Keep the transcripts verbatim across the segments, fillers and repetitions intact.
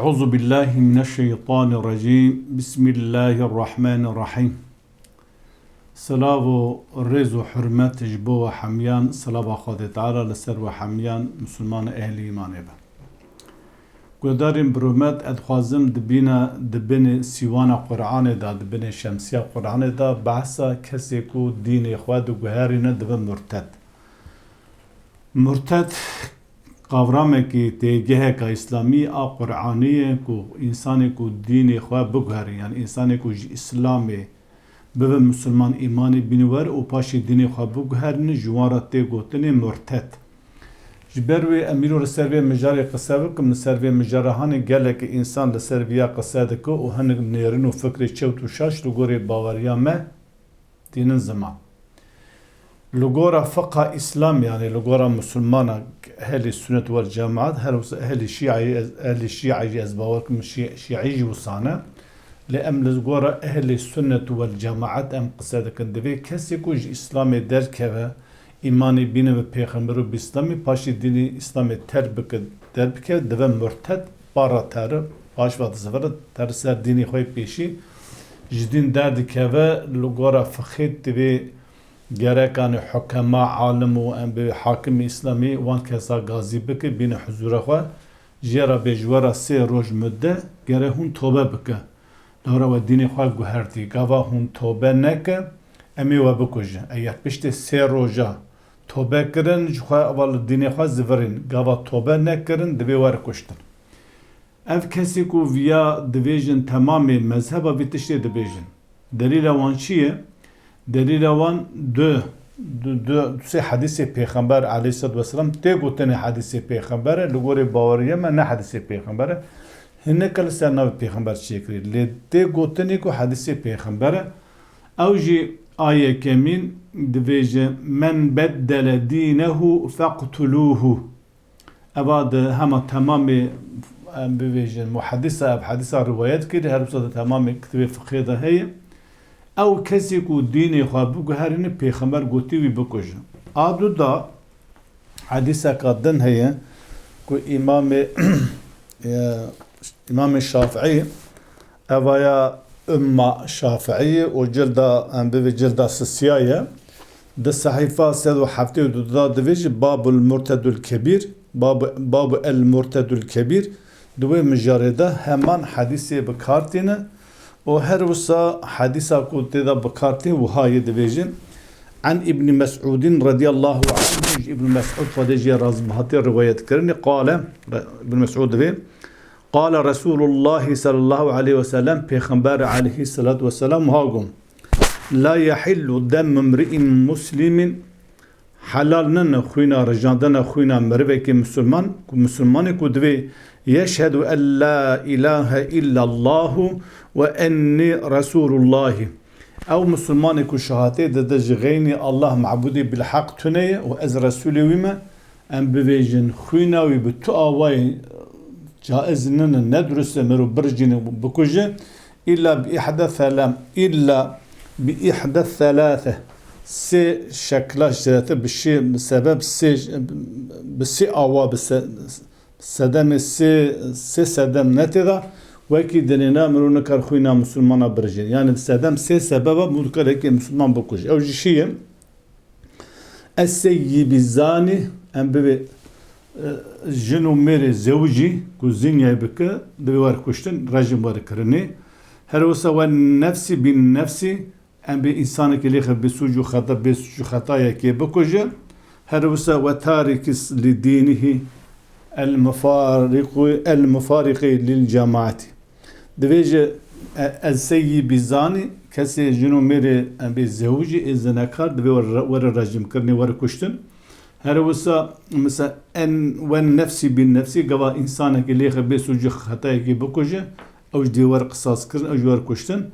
Euzu billahi mineşşeytanirracim. Bismillahirrahmanirrahim. Silav û rêz û hurmet ji bo we hemiyan, silava Xwedê Teala li ser we hemiyan, misilman ehlî îmanê be. Guhdarên bi rûmet, ez dixwazim di bîna, di binê sîwana Qur'anê de, di binê şemsiya Qur'anê de behsa kesê ku dînê xwe diguherîne dibe murted. Murted qavramekî têgeheka îslamî a Qur'anî ye ku însanê ku dînê xwe biguherî, yanî însanê ku ji Îslamê bibe misilman, îmanê bîne wer û paşê dînê xwe biguherîne, ji wan re tê gotinê murted. Ji ber wê em îro li ser vê mijarê qise bikim, li ser vê mijara hanê gelekî însan li ser viya qise dike û hinek nêrîn û fikrê çewt û şaş li gorê baweriya me tînin ziman. Li gora fiqha Îslam, yanî li gora misilmana ehlî sunnet wel cemaat, her wisa ehlî şîayî, ehlî şîayî ez bawer kim şî-, şîayî jî wisa ne. Lê em li gora ehlî sunnet wel cemaat em qise dikin. Divê kesê ku ji Îslamê derkeve, îmanê bîne bi Pêxember û bi Îslamê, paşê dînê Îslamê terk bike, derbike, dibe murted, para teri, paş ve dizivire, teri ser dînê xwe yê pêşî, ji dîn derdikeve, li gora fiqhê divê gerekanê hukema, alim û em bê hakimê Îslamî wan kesa gazî bike, bîne huzûra xwe, jê re bê ji we re sê roj mudde, gere hûn tobe bike. Lewra we dînê xwe guhertî. Gava hûn tobe neke, em ê we bikujin. Eger piştê sê roja tobe kirin, ji xwe eva li dînê xwe zivirîn. Gava tobe nekirin, divê were kuştin. Ev kesê ku viya dibêjin temamê mezheba vî tiştê dibêjin. Delîla wan çi ye? Delîla wan du, du, du, du sê hedîsê Pêxember aleyhisselatu vesselam tê gotinê hedîsê Pêxember e, li gorê baweriya me ne hedîsê Pêxember e. Hineke li ser navê Pêxember çêkirî. Lê tê gotinê ku hedîsê Pêxember e. Ew jî a yekemîn dibêje, "Men beddele dînehu feqtulûhu." Eva di hema temamê, em bibêjin, muhedîsa ev hedîsa riwayet kirî, her wisa di temamê kitêbê fiqhê de heye. Ew kesê ku dînê xwe biguherîne, Pêxember gotî wî bikujin. A du da hedîseka din heye ku îmamê, e, îmamê Şafîî, evaya Umma Şafîî û cilda, em bivê cilda sisiya ye. Di sehîfa sed û heftê û du da divêjî Babul Murtedul Kebîr, Babu, Babu El Murtedul Kebîr, di wê mijarê de heman hedîsê bi kar tîne û her wisa hedîsa ku tê de bi kar tê wiha yê divêjin. An Îbnî Mesûdîn radiyallahu anhu, ji Îbn Mesûd Xwedê jê razî bi hatê riwayet kirinê, qale, Îbn Mesûd divê, qale Resûlullahî sallallahu aleyhi ve sellem, Pêxember aleyhisselatu vesselam wiha got, "La yehillu demu mri'in muslimin", helal nine xwîna, rijandina xwîna merivekî misilman, ku misilmanê ku divê yeşhedu en la ilahe illallahu ve ennî Resûlullahî. Ew misilmanê ku şehatê dide ji xeynî Allah mabûdê bilheq tune ye û ez Resûlê wî me, em bivêjin xwîna wî bi tu awayê caiz nine, ne dirust e mirov birijîne, bikuje, îlla bi îhde selam, îlla bi îhde selase, sê şekla şirete bi şê sebeb sê, bi sê awa bi se-, sedemê sê, sê sedem ne tê de, wekî dinê ne mirov nikar xwîna misilmana birijê. Yanî sedem sê sebeba bû dikar yekê misilman bikuje. Ew jî şî ye. Es-seyyibî zanî, em bivê, e, jin û mêrê zewicî ku zînyayê bike, divê were kuştin, rejim were kirinê. Her wisa we nefsî bin nefsî, em bê însanekî lêxe bê sûc û xeta, bê sûc û xetayekê bikuje. Her wisa we tarîkî li dînihî el mufariqu, el mufariqî lil cemaatî. Divêje, e, ez seyî bizanî, kesê jin û mêrê, em bê zewicî ê zinekar, divê were, were rejîmkirinê, were kuştin. Her wisa, misal, en, wen nefsî bin nefsî, gava însanekî lêxe bê sûcî xetayekî bikuje, ew jî dê were qisaskirin, ew jî were kuştin.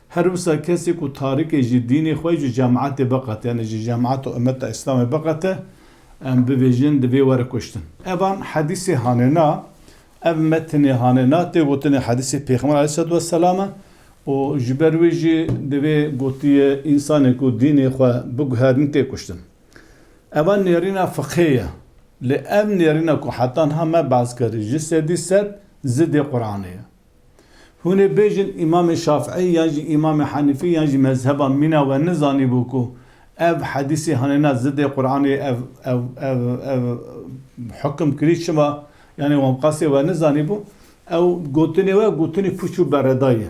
Her wisa kesê ku tarikê ji dînê xwe, ji cemaetê biqete, yanî ji cemaet û ummeta Îslamê biqete, em bibêjin, divê were kuştin. Evan hedîsê hanê na, ev metinê hanê na, tê gotinê hedîsê Pêxember aleyhisselatu vesselam e û ji ber wê jî divê gotiye, însanê ku dînê xwe biguherîn tê kuştin. Eva nêrîna fiqhê ye. Lê ev nêrîna ku heta niha me behs kirî, ji sedî sed zidê Qur'anê ye. Hûn ê bêjin Îmamê Şafîî yan jî Îmamê Henîfî yan jî mezheban mîna we nizanîbû ku ev hedîsê hanêna zidê Qur'anê ye, ev, ev, ev, ev hukim kirî çima, yanî wan qasê we nizanîbû, ew gotinê we gotinê pûç û bereda ye.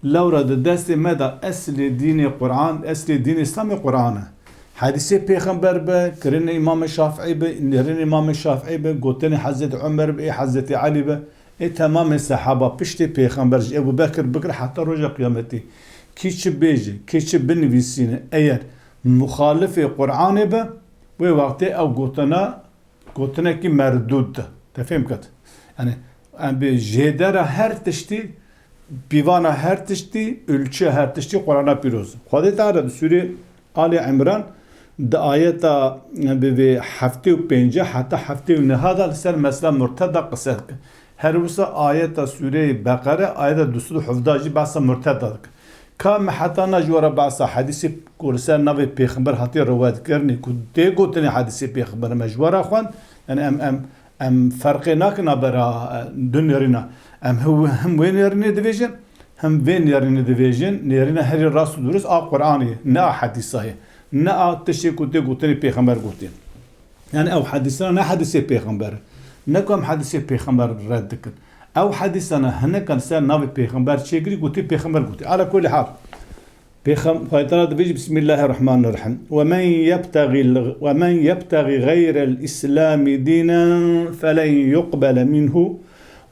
Lewra di destê me de eslê dînê Qur'an, eslê dînê Îslamê Qur'an e. Hedîsê Pêxember be, kirinê Îmamê Şafîî be, nêrînê Îmamê Şafîî be, gotinê Hezretî Omer be, ê Hezretî Elî be, ê temamê sehaba piştê Pêxember ji Ebû Bekir bigire heta roja qiyametî. Kî çi bêje, kê çi binivîsîne, eger muxalifê Qur'anê be, wê wextê ew gotina gotinekî merdûd de. Te fêm ket? Yanî, em bi jêdera her tiştî, pîvana her tiştî, ulçiya her tiştî Qur'ana pîroz e. Xwedê Teala di sûrê Alî Îmran di ayeta bi vê heftê û pênc heta heftê û neh de li ser mesela murteda qise dike. Her wisa ayeta sûreyê Beqere, ayeta du sed û hevdeh jî behsa murteda dike. Ka me heta na ji we re behsa hedîsê ku li ser navê pêxember hatiye riwayetkirinê ku tê gotinê hedîsê pêxember me ji we re xwend, yanî em, em, em ferqê nakin a bera, e, du nêrîna. Em hi-, him wê nêrînê divêjin, him vê nêrînê divêjin, nêrîna herî rast û durust a Qur'anê ye, ne a hedîsa ye, ne a tiştê ku tê gotinê pêxember gotiye. Yanî ew hedîsana ne hedîsê pêxember e. Ne ku em hedîsê pêxember red dikin. Ew hedîsana hinekan ser navê pêxember çêkirî, gotî pêxember gotî. Ala kulî hal. Pêxem-, Xwedê Teala dibêje, Bismillahirrahmanirrahim. "Ve men yebtagî, ve men yebtagî gayrel Îslamî dînen felen yuqbele minhu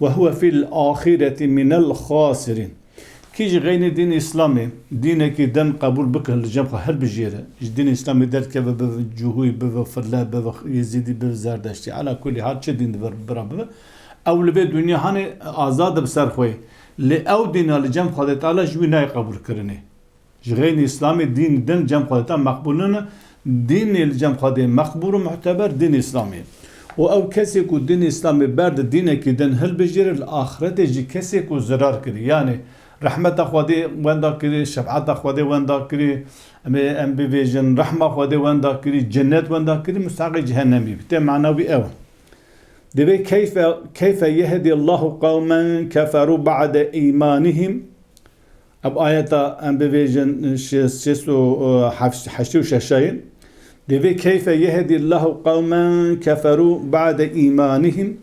ve huve fil ahireti minel xasirîn." Kî jî xeynî dînê Îslamê, dînekî din qebûl bike, li cem xwe hilbijêre, ji dînê Îslamê derkeve, bibe Cihûyî, bibe Fille, bibe Yezîdî, bibe Zerdeştî, ala kulî hal çi dîn dibe bira bibe, ew li vê dinya hanê azad e bi ser xwe. Lê ew dîna li cem Xwedê Teala ji wî nayê qebûlkirinê. Ji xeynî Îslamê dîn din cem Xwedê Teala meqbûl nîne, dînê li cem Xwedê meqbûl û muteber dînê Îslamê ye. Û ew kesê ku dînê Îslamê berde dînekî din hilbijêre, li axretê jî kesê ku zirar kirî, yanî rehmeta Xwedê wenda kirî, şefeta Xwedê wenda kirî, em ê, em bivêjin, rehma Xwedê wenda kirî, cennet wenda kirî, musteheqê cehennemî bî. Tê mana wî ew e. Divê keyfe, keyfe yehdîllahû qewmen keferû ba'de îmanihim. Ev ayeta em bivêjin şê-, şêst û heft, heştê û şeşayê. Divê keyfe yehdîllahû qewmen keferû ba'de îmanihim.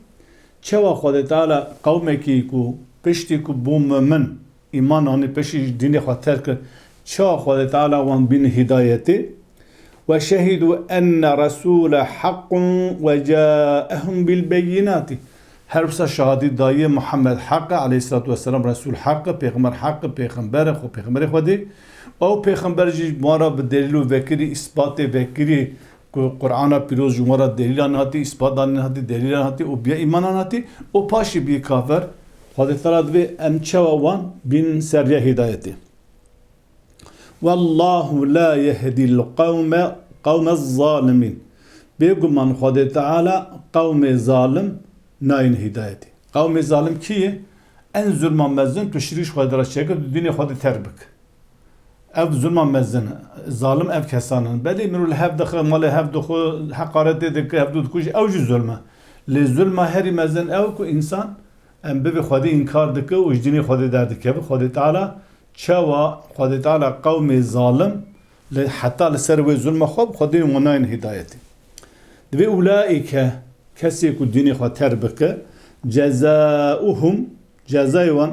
Çawa Xwedê Teala qewmekî ku piştî ku bû mumin, îman anî, piştî dînê xwe terk kir, çawa Xwedê Teala wan bîn hîdayetê? "Ve şehidû enne resûle haqqun ve caehum bil beyinati." Her wisa şahadî daye Muhammed heq e, aleyhissalatu vesselam, Resûl heq e, Pêxember heq e, Pêxember e, xwe Pêxemberê Xwedê. Ew Pêxember jî wan re bi delîl û vekirî, îsbatê vekirî, ku Qur'ana pîroz ji wan re delîlan hatî, îsbatan hatî, delîlan hatî û biya îmanan hatî û paşî bî kafir, Xwedê Teala divê em çawa wan bîn ser riya hîdayetê. "Wallahu la yehdil qewme, qewme zalimîn." Bêguman Xwedê Teala qewmê zalim nayên hîdayetê. Qewmê zalim kî ye? En zulma mezin tu şirîş Xwedê re çêkir, tu dînê Xwedê terk bik. Ev zulma mezin e. Zalim ev kesan in. Belê mirov li hev dixwe, malê hev dixwe, heqaretê dike, hevdû dikuje, ew jî zulm e. Lê zulma herî mezin ew ku însan em bivê Xwedê înkar dike û ji dînê Xwedê derdikeve. Xwedê Teala çawa, Xwedê Teala qewmê zalim li, heta li ser wê zulma xwe bi Xwedê wan nayên hîdayetê. Divê ulaîke, kesê ku dînê xwe terk bike, cezauhum, cezayê wan,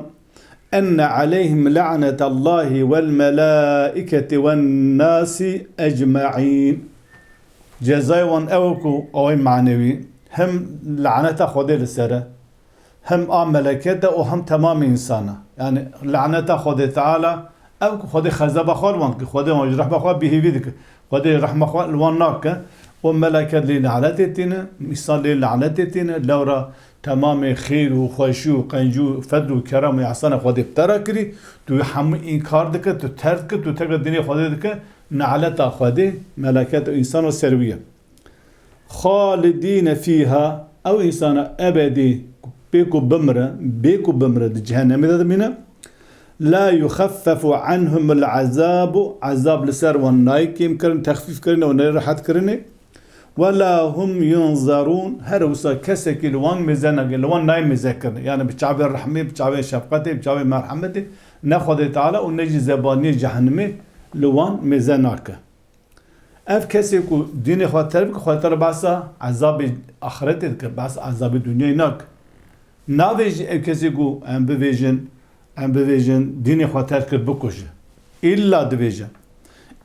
enne aleyhim la'netallahi vel melaiketi ven nasi ecmaîn. Cezayê wan ew e ku awayî manewî, hem laneta Xwedê li ser e, hem a meleket e û hem temamê însan e. Yanî laneta Xwedê Teala, ew ku Xwedê xezeba xwe li wan dike, Xwedê wan ji rehma xwe bêhêvî dike, Xwedê rehma xwe li wan nake. Û meleket lê lanetê tîne, însan lê lanetê tîne, lewra temamê xêr û xweşî û qencî û fedl û kerem û ihsana Xwedê bi te re kirî, tu hemû înkar dike, tu terk dike, tu terka dînê Xwedê dike, naleta Xwedê, meleket û însan û ser wî ye. Xalidîne fîha, ew însana ebedî bê ku bimire, bê ku bimire di cehennemê de dimîne. La yuxeffefu anhumul azabu, ezab li ser wan nayê kêmkirin, texfîfkirinê û nayê rehetkirinê. ولا هم ينظرون. Her wisa kesekî li wan mêze nake, li wan nayê mêze kirin. Yani bi çavê rehmê, bi çavê şefqetê, bi çavê merhemetê, ne Xwedê Teala û ne jî zebaniyê cehenimê li wan mêze nake. Ev kesê ku dînê xwe terk bike, Xwedê Teala behsa ezabê axiretê dike, behsa ezabê dinyayê nake. Navêjî ev kesê ku em bivêjin, em bivêjin dînê xwe terk kir, bikuje. Îlla dibêje.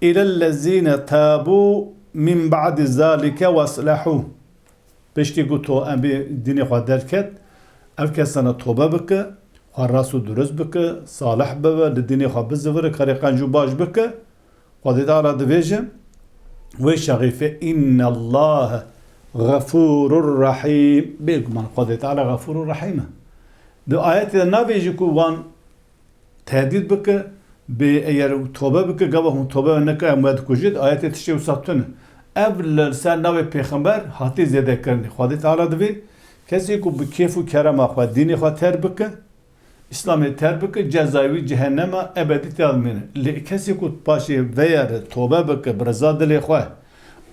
إلا الذين تابوا من بعد ذلك وأصلحوا. Piştî ku to em bê dînê xwe derket, ev kesana tobe bike, xwe rast û durust bike, salih bibe, li dînê xwe bizivire, karê qenc û baş bike, Xwedê Teala dibêje, wê şexî fe, إن الله غفور رحيم. Bêguman Xwedê Teala Xefûr û Rehîm e. Di ayetê de nabêje ku wan tehdîd bike, bê eger tobe bike, gava hûn tobe neke, em we dikujin, ayetê tiştê wisa tune. Ev li ser navê pêxember hatî zêdekirinê. Xwedê Teala divê kesê ku bi kêf û kerema xwe dînê xwe ter bike, Îslamê ter bike, cezayê wî cehennema ebedî tê de mîne. Lê kesê ku paşê veyere, tobe bike bi reza dilê xwe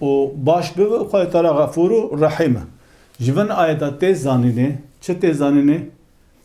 û baş bibe, Xwedê Teala Xefûr û Rehîm e. Ji vin ayeta tê zanînê, çi tê zanînê?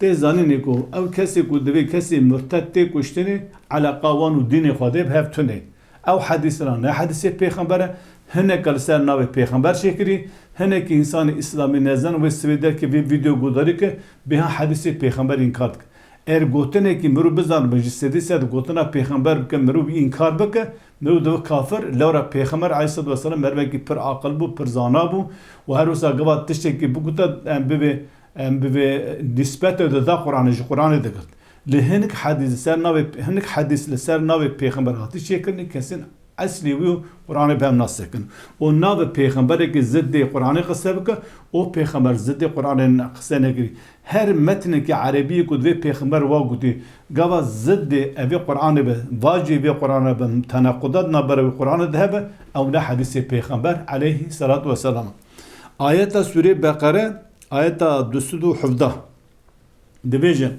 Tê zanînê ku ew kesê ku divê kesê murted tê kuştinê, eleqa wan û dînê Xwedê bi hev tune. Ew hedîs ra ne hedîsê pêxember e, hineke li ser navê pêxember çêkirî, hinekî însanê îslamî nezan wê sivê derkê vê vîdeo guhdarî ke bêha hedîsê pêxember înkar dike. Eger gotinekî mirov bizanibe ji sedî sed gotina pêxember bike, mirov înkar bike, mirov dibe kafir, lewra pêxember aleyhisselatu vesselam mervekî pir aqil bû, pir zana bû û her wisa gava tiştekî bigota em bibê Em bi vê nisbet ew dida Qur'anê, ji Qur'anê digirt. Li hinek hedîs li ser navê, hinek hedîs li ser navê pêxember hatî çêkirinê, kesên eslê wî û Qur'anê bi hev nas dikin. Û navê pêxemberekî ziddê Qur'anê qise bike, û pêxember ziddê Qur'anê ne-, qise nekirî. Her metnekî erebî ku divê pêxember wa gotî, gava ziddê evê Qur'anê be, vacê vê Qur'anê be, tenaqudat navbera wî Qur'anê de hebe, ew ne hedîsê pêxember aleyhî selatu weselam. Ayeta Sûrê Beqere, Ayeta du sed û hevdeh dibêje,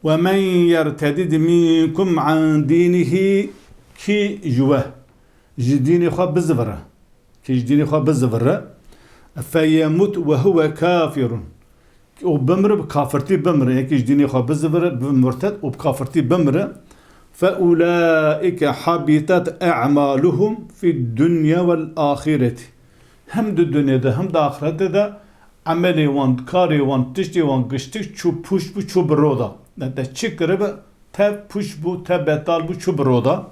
"Ve men yertedid minkum an dînihî", kî ji we ji dînê xwe bizivire, kî ji dînê xwe bizivire, "feyemut ve huve kafirun", û bimire, bi kafirtî bimire, yekî ji dînê xwe bizivire, bi murted û bi kafirtî bimire, "fe ulaike habitet e'maluhum fid dunya vel ahireti." Hem di dinyê de hem di axirete de emelê wan, karê wan, tiştê wan giştik çû pûç bû, çû bi roda. Ne te çi kiribe, tev pûç bû, tev betal bû, çû bi roda.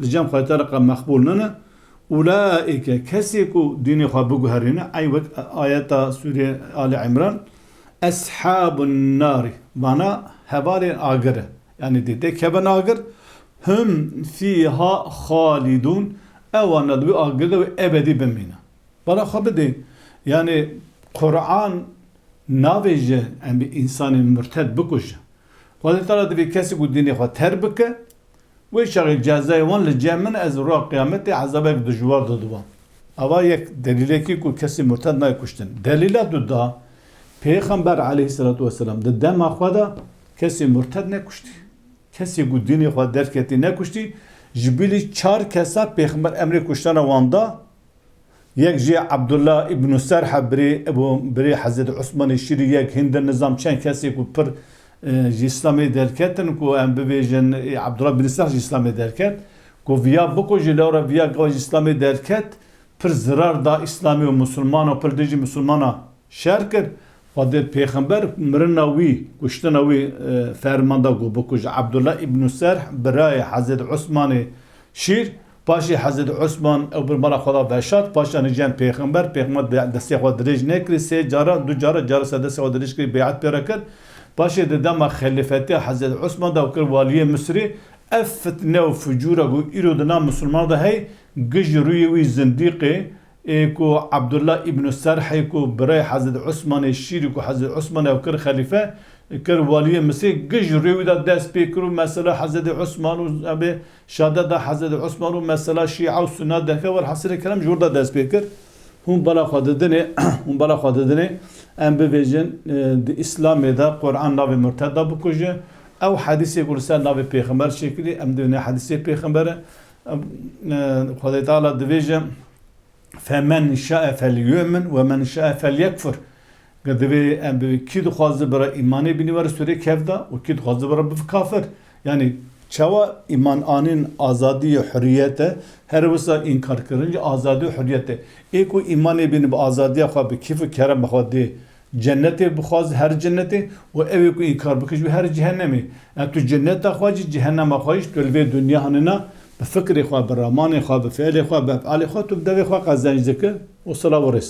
Li cem Xwedê Teala qe meqbûl nine. Ulaîke, kesê ku dînê xwe biguherîne, ey wek ayeta Sûrê Ali Imran, eshabun nari, vana hevalên agir e. Yani dê, dê kevin agir, hum fîha xalidûn, ewana di wê agir de wê ebedî bimîne. Bala xwe bidê. Yani Qur'an navêje em bi însanên murted bikuje. Xwedê Teala divê kesê ku dînê xwe ter bike, wê çaxê cezayê wan li cem min, ez roja qiyametê ezabek dijwar didim wan. Ava yek delîlekî ku kesê murted nayê kuştin. Delîla duda, Pêxember aleyhisselatu vesselam di dema xwe de kesê murted nekuştî. Kesê ku dînê xwe derketî nekuştî, ji bilî çar kesa Pêxember emrê kuştana wan da. Yek jê Abdullah îbnû Serh e, birê, Ebu, birê Hezretî Usmanê Şîrî, yek hîn din nizam çend kesê ku pir, e, ji Îslamê derketin, ku em bibêjin, e, Abdullah bin Serh ji Îslamê derket, ku viya bikujî, lewra viya gava ji Îslamê derket, pir zirar da Îslamê û misilmana, pir dijî misilmana şer kir. Xwedê Pêxember mirina wî, kuştina wî, e, ferman da ku bikuje. Abdullah îbnû Serh, birayê Hezretî Usmanê Şîr, paşê Hezretî Usman ew bir mala xwe da veşart, paşa nî cem Pêxember, Pêxember de-, destê xwe dirêj nekirî, sê cara, du cara, cara ser destê xwe dirêj kirî, bê'et pê re kir. Paşê di dema xelîfetiya Hezretî Usman de ew kir waliyê Misirê, ev fitne û fucûra ku îro di nav misilman de hey, gijî rûyê wî zindîqê, ê ku Abdullah îbnû Serhê ku birayê Hezretî Usmanê Şîrî ku Hezretî Usman ew kir xelîfe, kir waliyê Misirê, gijî rûyê wî de dest pê kir û mesela Hezretî Usman û ebê şadet da Hezretî Usman û mesela Şîa û Sunna derke, welhasilê kelam ji wir de dest pê kir. Hûn bala xwe didinê, hûn bala xwe didinê, em bibêjin, e, di Îslamê de Qur'an navê murted da bikuje. Ew hedîsê ku li ser navê Pêxember çêkirî, em dibêjin hedîsê Pêxember e. Em, e, Xwedê Teala dibêje, Femen şa'e felyu'min ve men şa'e felyekfur. Divê em bi kî dixwaze bira îmanê bînî were sûrê kevda û kî dixwaze bira biv kafir. Yani çawa îman anîn azadî û hurriyet e, her wisa înkarkirin jî azadî û hurriyet e. Ê ku îmanê bînî bi azadiya xwe, bi kîf û kerema xwe dê cennetê bixwaz, her cennetê, û ew ê ku înkar bike ji wî her cehennemê. E, tu cenneta xwe jî, cehennema xwe jî, tu li vê dinya hanina bi fikrê xwe, bi ramanê xwe, bi fiilê xwe, bi efalê xwe, tu bi devê xwe qezenc dike. Û silav û rêz.